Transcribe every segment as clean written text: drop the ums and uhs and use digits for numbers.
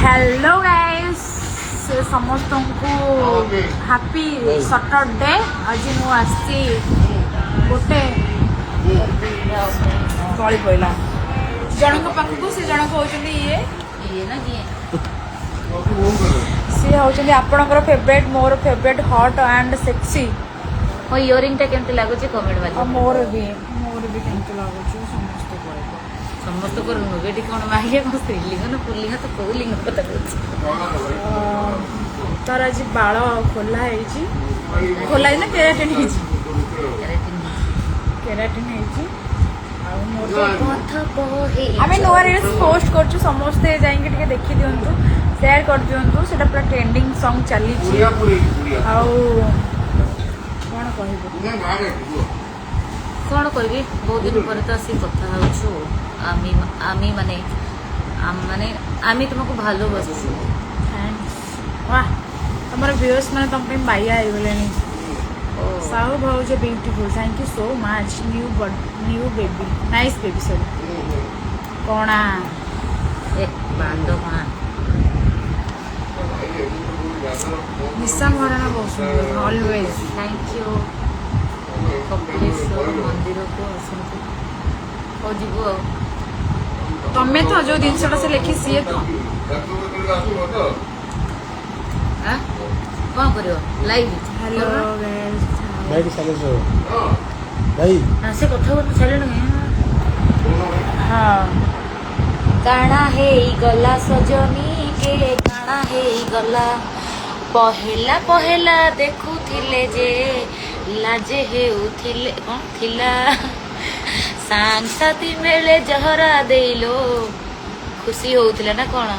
Hello guys, ସମସ୍ତଙ୍କୁ happy Saturday. ଆଜି ମୁଁ ଆସିଛି ଗୋଟେ ଗଳି ପଇଲା ଜଣଙ୍କ ପାଖକୁ। ସେ ଜଣକ ହେଉଛନ୍ତି ଇଏ। ଇଏ ନା କିଏ? ସିଏ ହେଉଛନ୍ତି ଆପଣଙ୍କର ଫେଭରେଟ୍, ମୋର ଫେଭରେଟ୍, ହଟ୍ ଆଣ୍ଡ ସେକ୍ସି। ମୋ ଇୟରିଂ ଟା କେମିତି ଲାଗୁଛି କମେଣ୍ଟ ଆଉ ମାଧ୍ୟମରେ। ମୋର ବି କେମିତି ଲାଗୁଛି ସମସ୍ତେ କହିବ। ସମସ୍ତଙ୍କର ନୁହେଁ, ଏଠି କଣ ମାଗିଆ କଣ, ସ୍ତ୍ରୀଲିଙ୍ଗ ନା ପୁଲ୍ଲିଙ୍ଗ ତ କୋଉ ଲିଙ୍ଗ କଥା କହୁଛି? ତାର ଆଜି ବାଳ ଖୋଲା ହେଇଛି, ଖୋଲା ହେଇଛି ନା କେରାଟିନ୍ ହେଇଛି? କେରାଟିନ୍ ହେଇଛି। ଆଉ ମୋର ତ ଆମେ ନୂଆ ରିଲ୍ସ ପୋଷ୍ଟ କରୁଛୁ, ସମସ୍ତେ ଯାଇକି ଟିକେ ଦେଖିଦିଅନ୍ତୁ, ସେୟାର କରିଦିଅନ୍ତୁ। ସେଟା ପୁରା ଟ୍ରେଣ୍ଡିଂ ସଙ୍ଗ ଚାଲିଛି। ଆଉ କଣ କହିବୁ? କଣ କହିବି, ବହୁତ ଦିନ ପରେ ତ ଆସିକି କଥା ହଉଛୁ। আমি আমি ମାନେ ମାନେ ଆମେ ତୁମକୁ ଭାଲୋବାସୁ। Thanks. ବାह, ତମର ଭିଉଅର୍ସ ମାନେ ତମ ପାଇଁ ବାଇଆ ହେଇଗଲେଣି। ସାହୁ ଭାଉଜ beautiful, thank you so much. New baby, nice baby, sorry, କଣା। ଏ ବାଣ୍ଡ କଣା। ନିଶା ମହାରଣା ବହୁତ ସୁନ୍ଦର ଅଲୱେଜ। Thank you. Kapileswar ମନ୍ଦିରକୁ ଆସନ୍ତୁ। ହଉ, ଯିବୁ ଆଉ। ତମେ ତ ଯୋଉ ଜିନିଷଟା ସେ ଲେଖି ସିଏ ତ ଆଁ? କଣ କରିବ ଲାଇଭ୍? ହ୍ୟାଲୋ। ଭାଇ, ଟିକେ ସାଇଲେନ୍ସ ରହ ଭାଇ। ସେ କଥା ହୁଅନ୍ତୁ, ସାଇଲେଣ୍ଟ। ହଁ। କାଣା ହେଇଗଲା ସଜନୀ କେ, କାଣା ହେଇଗଲା? ପହେଲା ପହେଲା ଦେଖୁଥିଲେ ଯେ ଲାଜେ ହେଉଥିଲେ, କଣ ଥିଲା? ସାଙ୍ଗସାଥି ମେଳେ ଜହରା ଦେଇଲୋ, ଖୁସି ହଉଥିଲା ନା କଣ?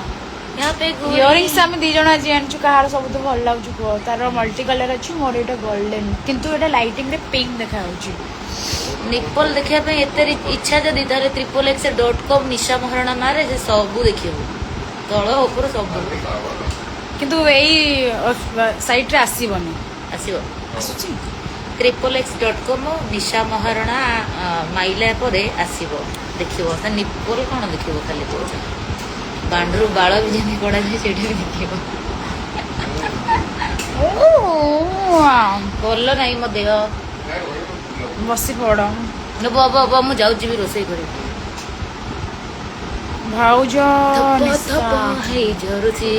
यहाँ पे ଇୟରିଙ୍ଗସ୍ ଆମେ ଦି ଜଣ ଆଜି ଆଣିଛୁ। କାହାର ସବୁଠୁ ଭଲ ଲାଗୁଛି କୁହ। ତାର ମଲ୍ଟି କଲର ଅଛି, ମୋର ଏଇଟା ଗୋଲ୍ଡେନ, କିନ୍ତୁ ଏଇଟା ଲାଇଟିଂ ରେ ପିଙ୍କ ଦେଖାଯାଉଛି। ନିପଲ ଦେଖିବା ପାଇଁ ଏତେ ଇଚ୍ଛା ଯଦି, ତାହେଲେ XXX.com ନିଶା ମହାରଣା ମାରେ, ସେ ସବୁ ଦେଖିବୁ, ତଳ ଉପର ସବୁ। କିନ୍ତୁ ଏଇ ସାଇଟ୍ରେ ଆସିବନି। ଆସିବ। ଆସୁଛି? XXX.com ନିଶା ମହାରଣା ମାଇଲା ପରେ ଆସିବ, ଦେଖିବ ତା ନିପଲ କଣ ଦେଖିବ ଖାଲି କହୁଛ। ବାଣ୍ଡରୁ ବାଳ ବି ଯେମିତି କଢ଼ାଯାଏ, ସେଇଟା ବି ଦେଖିବ। ଭଲ ନାହିଁ ମୋ ଦେହ। ବସି ପଡ। ବ ବ ବ, ମୁଁ ଯାଉଛି ଯିବି ରୋଷେଇ କରିବି। ଭାଉଜ ଧପ ନିଶା। ଧପ ହେଇ ଝରୁଛି।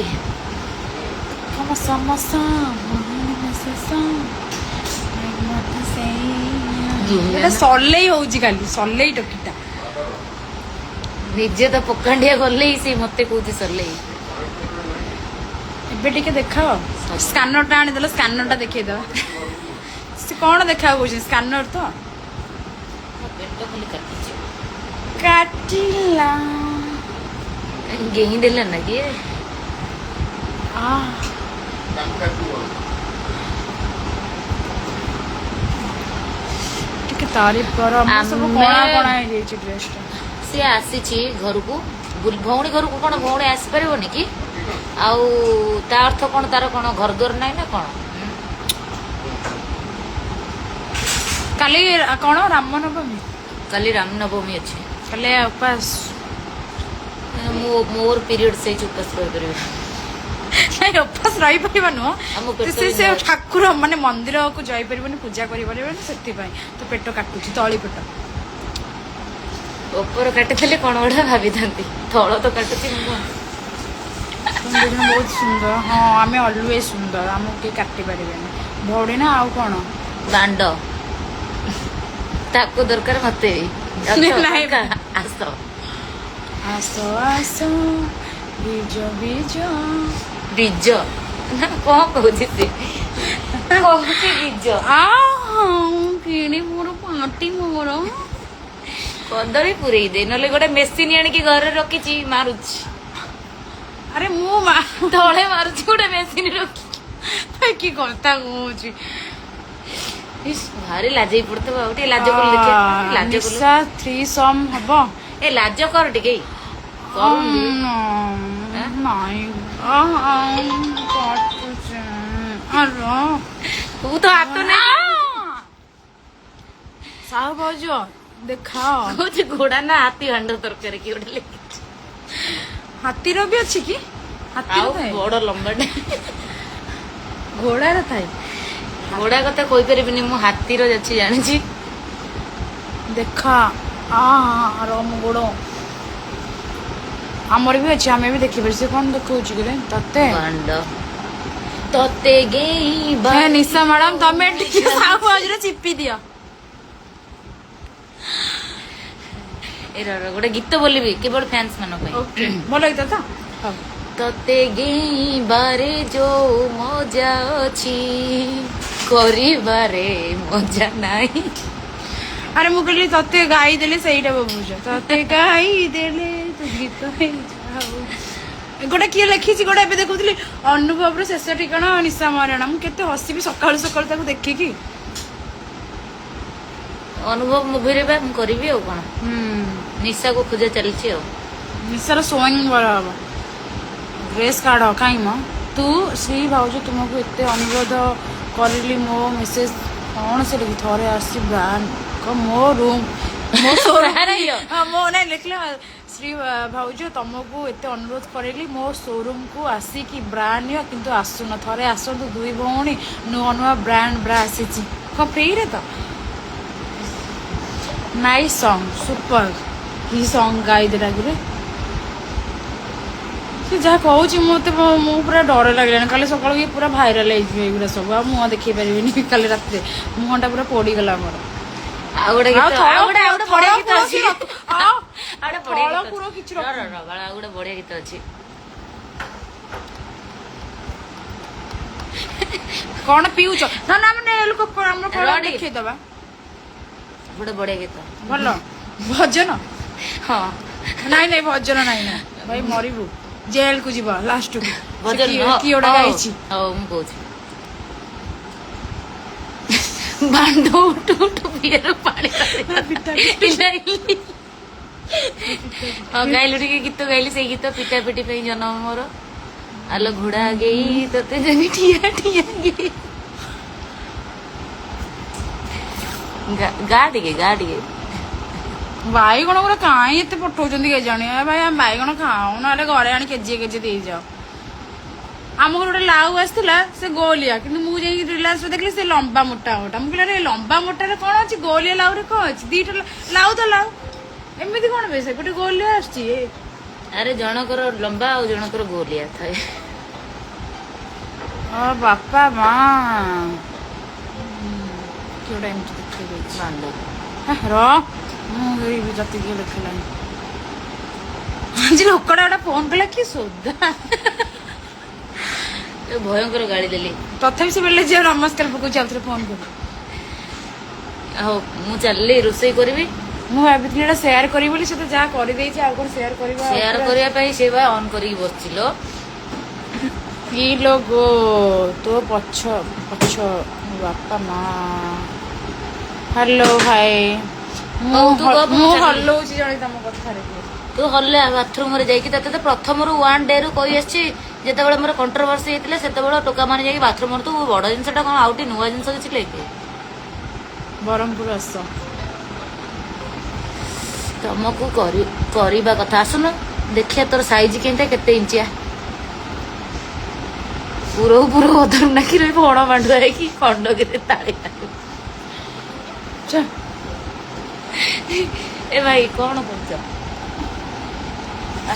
ଏଟା ସଲେଇ ହଉଛି, ଖାଲି ସଲେଇ ଟୋକିଟା। ନିଜେ ତ ପକାଣ୍ଡିଆ ଗଲେଇ, ସେ ମତେ କହୁଛି ସଲେଇ। ଏବେ ଟିକେ ଦେଖାଅ, ସ୍କାନରଟା ଆଣିଦେଲ, ସ୍କାନରଟା ଦେଖେଇଦବା। ସେ କଣ ଦେଖାଅ କହୁଛନ୍ତି, ସ୍କାନର ତ। ମୋ ପେଟ ଖାଲି କାଟୁଛି। କାଟିଲା। ଗେହିଁ ଦେଲା ନା କିଏ? ଆ ଟିକେ ତାରିଫ କର। ମୁଁ ସବୁ କଣା କଣା ହେଇଯାଇଛି ଡ୍ରେସଟା। ସିଏ ଆସିଛି ଘରକୁ, ଭଉଣୀ ଘରକୁ। କଣ ଭଉଣୀ ଆସିପାରିବନି କି? ଆଉ ତା ଅର୍ଥ କଣ, ତାର କଣ ଘର ଦ୍ୱାର ନାହିଁ ନା କଣ? କାଲି କଣ ରାମନବମୀ? କାଲି ରାମନବମୀ ଅଛି। କାଲି ଉପାସ? ମୁଁ ମୋର ପିରିୟଡ ହେଇଛି, ଉପାସ ରହିପାରିବି? ନାଇଁ, ଉପାସ ରହିପାରିବ ନୁହଁ। ଆଉ ମୋ ପେଟ ସେ ସେ ବିନ୍ଧା। ଠାକୁର ମାନେ ମନ୍ଦିରକୁ ଯାଇପାରିବନି, ପୂଜା କରିପାରିବନି, ସେଥିପାଇଁ ତ ପେଟ କାଟୁଛି, ତଳି ପେଟ। ଉପର କାଟିଥିଲେ କଣ ଗୋଟେ ଭାବିଥାନ୍ତି, ତଳ ତ କାଟୁଛି, ମୁଁ କଣ? ତମେ ଦୁଇ ଜଣ ବହୁତ ସୁନ୍ଦର। ହଁ, ଆମେ ଅଲୱେଜ ସୁନ୍ଦର, ଆମକୁ କେହି କାଟି ପାରିବେନି। ଭଉଣୀ ନା ଆଉ କଣ? ବାଣ୍ଡ ତାକୁ ଦରକାର, ମତେ ବି। ନାଇଁ। ଆସ। ଆସ ଆସ ବିଜ ବିଜ। ବିଜ ନା କଣ କହୁଛି ସେ? କହୁଛି ବିଜ। ଆ କିଣି ମୋର ପାଟି ମୋର। କଦଳୀ ପୁରେଇ ଦେ, ନହେଲେ ଗୋଟେ ମେସିନ ଆଣିକି ଘରେ ରଖିଛି, ମାରୁଛି। ଆରେ ମୁଁ ମା ତଳେ ମାରୁଛି ଗୋଟେ ମେସିନ ରଖି। କି କଥା କହୁଛି? ଇସ୍, ଭାରି ଲାଜେଇ ପଡୁଥିବ। ଆଉ ଟିକେ ଲାଜ କଲୁ ଦେଖିଆ, ଲାଜ କଲୁ। ନିଶା ଥ୍ରୀ ସମ୍ ହବ? ଏ ଲାଜ କର ଟିକେ, କରୁନି। ନାଇଁ, କାଟୁଛି। ଆରେ ତୁ ତ ହାତ ନେଇ ସାହୁ ଭାଉଜ ଦେଖାଅ। କହୁଛି ଘୋଡା ନା ହାତୀ ଭାଣ୍ଡ ତରକାରୀ, କି ଗୋଟେ ଲେଖିଛି। ହାତୀର ବି ଅଛି କି? ହାତୀର ଆଉ ଥାଏ? ବଡ ଲମ୍ବାଟେ। ଘୋଡ଼ାର ଥାଏ? ଘୋଡା କଥା କହିପାରିବିନି ମୁଁ, ହାତୀର ଅଛି ଜାଣିଛି। ଦେଖ ଆ ର ମୋ ଗୋଡ଼। ଆମର ବି ଅଛି, ଆମେ ବି ଦେଖିପାରୁ। ସେ କଣ ଦେଖଉଛି କିରେ ତତେ? ବାଣ୍ଡ ତତେ ଗେଇଁବା। ହେ ନିଶା ମ୍ୟାଡାମ, ତମେ ଟିକେ ସାହୁ ଭାଉଜର ଚିପି ଦିଅ। ଏ ର ର, ଗୋଟେ ଗୀତ ବୋଲିବି କେବଳ ଫ୍ୟାନ୍ସ ମାନଙ୍କ ପାଇଁ। ଓକେ, ଭଲ ଗୀତ ତ, ହଉ। ତତେ ଗେଇଁବାରେ ଯୋଉ ମଜା ଅଛି, କରିବାରେ ମଜା ନାହିଁ। ଆରେ ମୁଁ କହିଲି ତତେ ଗାଇଦେଲେ ସେଇଟା ବୋବୁଛ, ତତେ ଗାଇଦେଲେ ତୁ ଗୀତ ହେଇଯାଉ। ଗୋଟେ କିଏ ଲେଖିଛି ଗୋଟେ, ଏବେ ଦେଖୁଥିଲି, ଅନୁଭବର ଶେଷ ଠିକଣା ନିଶା ମହାରଣା। ମୁଁ କେତେ ହସିବି ସକାଳୁ ସକାଳୁ ତାକୁ ଦେଖିକି। ଅନୁଭବ ମୁଭିରେ ବା ମୁଁ କରିବି, ଆଉ କଣ? ହୁଁ। ନିଶାକୁ ଖୋଜା ଚାଲିଛି ଆଉ। ନିଶାର ସୋଇଂ ଭଲ ହବ। ଡ୍ରେସ୍ କାଢ କାଇଁ ମ ତୁ। ଶ୍ରୀ ଭାଉଜ, ତୁମକୁ ଏତେ ଅନୁରୋଧ କରିଲି, ମୋ ମେସେଜ କଣ ସେ ଲେଖି, ଥରେ ଆସି ବ୍ରାଣ୍ଡ ମୋ ରୁମ୍ ମୋ ବ୍ରାଣ୍ଡ? ହଁ, ମୋ ନାଇଁ ଲେଖିଲା, ଶ୍ରୀ ଭାଉଜ, ତମକୁ ଏତେ ଅନୁରୋଧ କରିଲି, ମୋ ସୋରୁମକୁ ଆସିକି ବ୍ରା ନିଅ, କିନ୍ତୁ ଆସୁନ। ଥରେ ଆସନ୍ତୁ ଦୁଇ ଭଉଣୀ, ନୂଆ ନୂଆ ବ୍ରାଣ୍ଡ ବ୍ରା ଆସିଛି। କଣ ଫ୍ରିରେ ତ? ନାଇସ୍ ସଙ୍ଗ, ସୁପର। କି ସଙ୍ଗ ଗାଇଦେଲା କିରେ ସେ? ଯାହା କହୁଛି ମତେ, ମୁଁ ପୁରା ଡର ଲାଗିଲାଣି। କାଲି ସକାଳୁ ଇଏ ପୁରା ଭାଇରାଲ ହେଇଯିବ ଏଇଗୁଡ଼ା ସବୁ, ଆଉ ମୁହଁ ଦେଖେଇ ପାରିବିନି। କାଲି ରାତିରେ ମୁହଁଟା ପୁରା ପୋଡିଗଲା ମୋର। ଆଉ ଗୋଟେ ଆଉ ଗୀତ, ଥଳ ଆଉ ଗୋଟେ, ଆଉ ଗୋଟେ ବଢିଆ ଗୀତ ଫଳ ଅଛି। ଆଉ ଆଉ ଗୋଟେ ବଢିଆ ଫଳ ଗୀତ ପୁର ଅଛି। କିଛି ର, ର, ରଖୁନି। ର, ବାଳା, ଆଉ ଗୋଟେ ବଢିଆ ଗୀତ ଅଛି। କଣ ପିଉଛ? ନା ନା, ଆମେ ନେଲୁ ଆମର ଫଳ। ର ଟିକେ। ଦେଖେଇଦବା। ଗୋଟେ ବଢିଆ ଗୀତ। ଭଲ ଭଜନ? ହଁ। ନାଇଁ ନାଇଁ, ଭଜନ ନାଇଁ ନା ଭାଇ, ମରିବୁ, ଜେଲ କୁ ଯିବ ଲାଷ୍ଟକୁ। ଭଜନ କିଏ ଗୋଟେ ହଉ, ଗାଇଛି? ହଉ, ମୁଁ କହୁଛି। ବାଣ୍ଡ ଉଠୁ ଉଠୁ ପିଆରୁ ପାଣି। ପିଟା। ହଁ, ଗାଇଲୁ ଟିକେ ଗୀତ ଗାଇଲି, ସେଇ ଗୀତ, ପିଟା ପିଟି ପାଇଁ ଜନ୍ମ ମୋର। ଆଲୋ ଘୋଡା ଗେଇ ତତେ ଜାନି ଠିଆ ଠିଆ ଗେଇ। ଗା ଗା ଟିକେ, ଗା ଟିକେ। ବାଇଗଣ ଗୁରା କାଇଁ ଏତେ ପଠଉଛନ୍ତି କେଜାଣି? ଏ ଭାଇ, ଆମେ ବାଇଗଣ ଖାଉ, ନହେଲେ ଘରେ ଆଣି କେଜିଏ କେଜିଏ ଦେଇଯାଅ। ଆମ ଘରେ ଗୋଟେ ଲାଉ ଆସିଥିଲା, ସେ ଗୋଲିଆ, କିନ୍ତୁ ମୁଁ ଯାଇକି ରିଲାଏନ୍ସରେ ଦେଖିଲି ସେ ଲମ୍ବା ମୋଟା ମୋଟା। ମୁଁ କହିଲି ଆରେ, ଲମ୍ବା ମୋଟାରେ କଣ ଅଛି, ଗୋଲିଆ ଲାଉରେ କଣ ଅଛି? ଦିଟା ଲାଉ ତ ଲାଉ, ଏମିତି କଣ ବେଶ ଗୋଟେ ଗୋଲିଆ ଆସୁଛି? ଆରେ ଜଣଙ୍କର ଲମ୍ବା ଆଉ ଜଣଙ୍କର ଗୋଲିଆ ଥାଏ। ଅ ବାପା ମା, କିଏ ଗୋଟେ ଏମିତି ଦେଖେଇ ଦେଇଛି। ବାଣ୍ଡ। ହେ, ର, ମୁଁ ଏଇ ତତେ କିଏ ଲେଖିଲାଣି? ଆଜି ଲୋକଟା ଗୋଟେ ଫୋନ କଲା କି ସୋଦା। ଏ ଭୟଙ୍କର ଗାଳି ଦେଲି। ତଥାପି ସେ ବେଳେ ଝିଅ ନମସ୍କାର ପକଉଛି, ଆଉଥରେ ଫୋନ କରୁ। ହଉ, ମୁଁ ଚାଲିଲି, ରୋଷେଇ କରିବି। ମୁଁ ଭାବିଥିଲି ଏଇଟା ସେୟାର କରିବି ବୋଲି, ସେ ତ ଯାହା କରିଦେଇଛି, ଆଉ କଣ ସେୟାର କରିବା? ଆଉ ସେୟାର କରିବା ପାଇଁ ସେ ବା ଅନ୍ କରିକି ବସିଛି ଲୋ। କି ଲୋ ଗୋ ତୋ ପଛ ପଛ ବାପା ମା। ହ୍ୟାଲୋ ଭାଇ, ମୁଁ ହଉ, ତୁ ଗପ, ମୁଁ ମୁଁ ଚାଲିଲି। ହଲଉଛି ଜଣେ ତମ କଥାରେ। ତୁ ହଲେ ବାଥରୁମରେ ଯାଇକି। ତତେ ତ ପ୍ରଥମରୁ ୱାନ୍ ଡେ ରୁ କହି ଆସିଛି, ଯେତେବେଳେ ମୋର କଣ୍ଟ୍ରୋଭର୍ସି ହେଇଥିଲା, ସେତେବେଳେ ଟୋକା ମାନେ ଯାଇକି ବାଥରୁମରେ। ତୁ ବଡ ଜିନିଷଟା କଣ ଆଉ ଟିକେ ନୂଆ ଜିନିଷ କିଛି ଲେଖେ। ବ୍ରହ୍ମପୁର ଆସ। ତମକୁ କରିବା କଥା, ଆସୁନ ଦେଖିବା ତୋର ସାଇଜ କେମିତିଆ, କେତେ ଇଞ୍ଚିଆ। ପୁରଉ ପୁରଉ ଅଧରୁ ନାକି ରହିବ, ଅଣ ମାଣ୍ଡୁଆ ହେଇକି ଖଣ୍ଡଗିରି ତାଳି ମାରିବ। ଚା। ଏ ଭାଇ, କଣ କରୁଛ ଆ?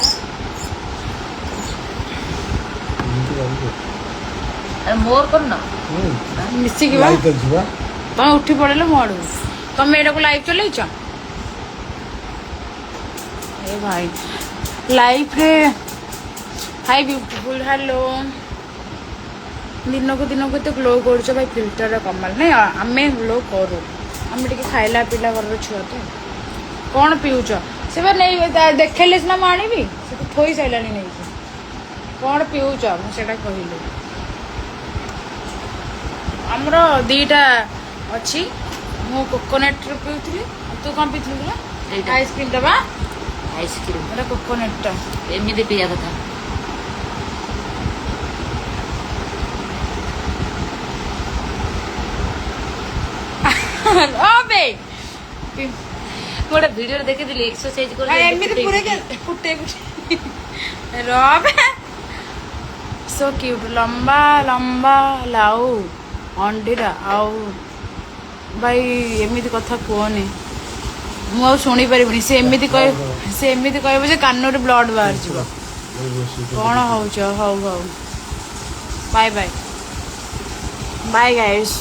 ଏମିତି କରିବୁ। ଆରେ ମୋର କରୁନ। ହୁଁ। ମିଶିକି ବା। ଲାଇଭ୍ ଚାଲିଛି ବା। ତମେ ଉଠି ପଡିଲେ ମୋ ଆଡକୁ। ତମେ ଏଇଟାକୁ ଲାଇଭ୍ ଚଲେଇଛ? ଏ ଭାଇ, ଲାଇଫରେ। High beautiful, hello. ଦିନକୁ ଦିନକୁ ଏତେ ଗ୍ଲୋ କରୁଛ ଭାଇ, ଫିଲ୍ଟର କମାଲ। ନାଇଁ, ଆମେ ଗ୍ଲୋ କରୁ, ଆମେ ଟିକେ ଖାଇଲା ପିଇଲା ଘରର ଛୁଆ ତ। କଣ ପିଉଛ? ସେ ବା ନେଇ ଦେଖେଇଲେ ସିନା ମୁଁ ଆଣିବି। ସେ ତ ଥୋଇ ସାରିଲାଣି ନେଇକି। କଣ ପିଉଛ, ମୁଁ ସେଇଟା କହିଲି। ଆମର ଦିଟା ଅଛି। ମୁଁ କୋକୋନଟ୍ ପିଉଥିଲି ଆଉ ତୁ କଣ ପିଉଥିଲୁ କିଲୋ? ଏଇଟା। ଆଇସ୍କ୍ରିମ୍ ଟା ବା। ଆଇସ୍କ୍ରିମ୍। ଏଟା କୋକୋନଟ୍ ଟା। ଏମିତି ପିଇବା କଥା। ଅବେ। ମୁଁ ଗୋଟେ ଭିଡିଓରେ ଦେଖିଥିଲି, ଏକ୍ସରସାଇଜ ଏମିତି ପୁରେଇକି ଫୁଟେଇ ଫୁଟେଇ ରବେ। Show cute. ଲମ୍ବା ଲମ୍ବା ଲାଉ ଅଣ୍ଡିରା। ଆଉ ଭାଇ, ଏମିତି କଥା କୁହନି, ମୁଁ ଆଉ ଶୁଣିପାରିବିନି। ସେ ଏମିତି କହିବ ଯେ କାନରୁ ବ୍ଲଡ୍ ବାହାରିଯିବ। କ'ଣ ହଉଛ? ହଉ ହଉ, ବାଏ ବାଏ ବାଏ ଗାଇସ୍।